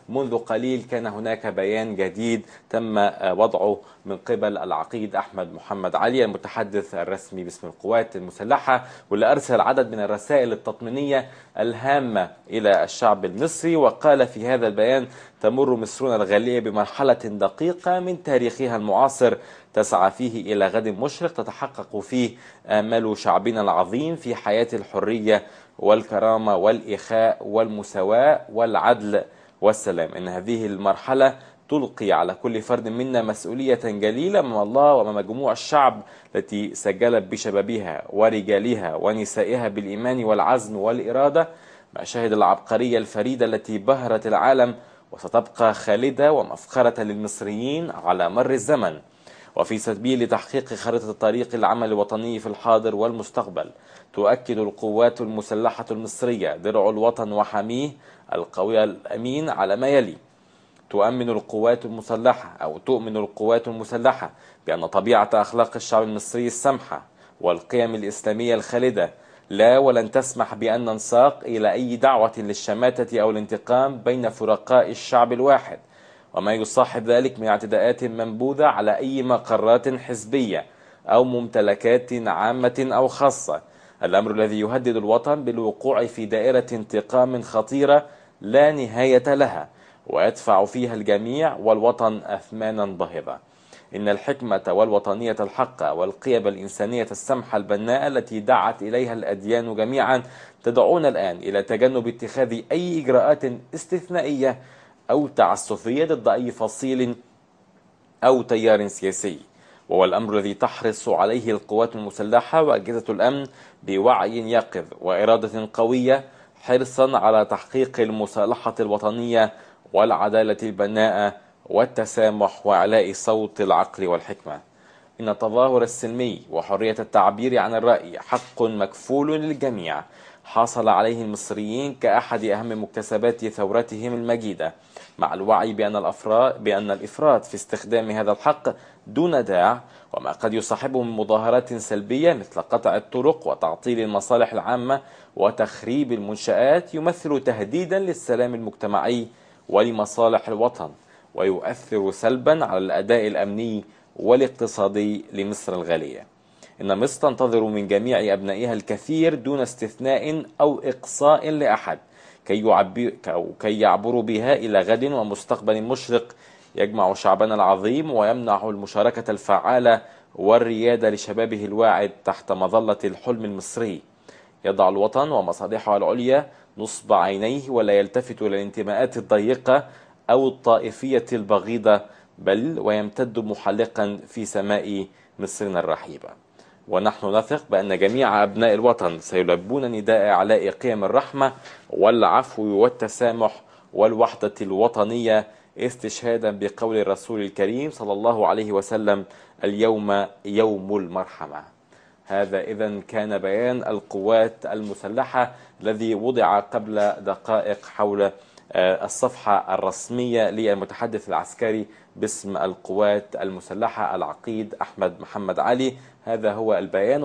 منذ قليل كان هناك بيان جديد تم وضعه من قبل العقيد أحمد محمد علي المتحدث الرسمي باسم القوات المسلحة، واللي أرسل عدد من الرسائل التطمينية الهامة إلى الشعب المصري. وقال في هذا البيان: تمر مصرنا الغالية بمرحلة دقيقة من تاريخها المعاصر تسعى فيه إلى غد مشرق تتحقق فيه آمال شعبنا العظيم في حياة الحرية والكرامة والإخاء والمساواة والعدل والسلام. إن هذه المرحلة تلقي على كل فرد منا مسؤولية جليلة أمام الله وأمام مجموع الشعب التي سجلت بشبابها ورجالها ونسائها بالإيمان والعزم والإرادة مشاهد العبقرية الفريدة التي بهرت العالم وستبقى خالدة ومفخرة للمصريين على مر الزمن. وفي سبيل تحقيق خارطة طريق العمل الوطني في الحاضر والمستقبل، تؤكد القوات المسلحة المصرية درع الوطن وحميه القوي الأمين على ما يلي: تؤمن القوات المسلحة بأن طبيعة أخلاق الشعب المصري السمحة والقيم الإسلامية الخالدة لا ولن تسمح بأن ننساق إلى أي دعوة للشماتة أو الانتقام بين فرقاء الشعب الواحد، وما يصاحب ذلك من اعتداءات منبوذة على أي مقرات حزبية أو ممتلكات عامة أو خاصة. الأمر الذي يهدد الوطن بالوقوع في دائرة انتقام خطيرة لا نهاية لها ويدفع فيها الجميع والوطن أثمانا باهظة. إن الحكمة والوطنية الحقة والقيم الإنسانية السمحة البناءة التي دعت إليها الأديان جميعا تدعونا الآن إلى تجنب اتخاذ أي إجراءات استثنائية أو تعسفية ضد أي فصيل أو تيار سياسي، وهو الأمر الذي تحرص عليه القوات المسلحة وأجهزة الأمن بوعي يقظ وإرادة قوية، حرصا على تحقيق المصالحة الوطنية والعدالة البناءة والتسامح وإعلاء صوت العقل والحكمة. إن التظاهر السلمي وحرية التعبير عن الرأي حق مكفول للجميع حصل عليه المصريين كأحد أهم مكتسبات ثورتهم المجيدة، مع الوعي بأن الإفراط في استخدام هذا الحق دون داع وما قد يصاحبه من مظاهرات سلبية مثل قطع الطرق وتعطيل المصالح العامة وتخريب المنشآت يمثل تهديدا للسلام المجتمعي ولمصالح الوطن، ويؤثر سلبا على الأداء الأمني والاقتصادي لمصر الغالية. إن مصر تنتظر من جميع أبنائها الكثير دون استثناء أو إقصاء لأحد كي يعبروا بها إلى غد ومستقبل مشرق يجمع شعبنا العظيم ويمنح المشاركة الفعالة والريادة لشبابه الواعد تحت مظلة الحلم المصري. يضع الوطن ومصالحه العليا نصب عينيه ولا يلتفت إلى الانتماءات الضيقة أو الطائفية البغيضة، بل ويمتد محلقا في سماء مصرنا الرحيبة. ونحن نثق بأن جميع أبناء الوطن سيلبون نداء إعلاء قيم الرحمة والعفو والتسامح والوحدة الوطنية، استشهادا بقول الرسول الكريم صلى الله عليه وسلم: اليوم يوم المرحمة. هذا إذن كان بيان القوات المسلحة الذي وضع قبل دقائق حول الصفحة الرسمية للمتحدث العسكري باسم القوات المسلحة العقيد أحمد محمد علي. هذا هو البيان.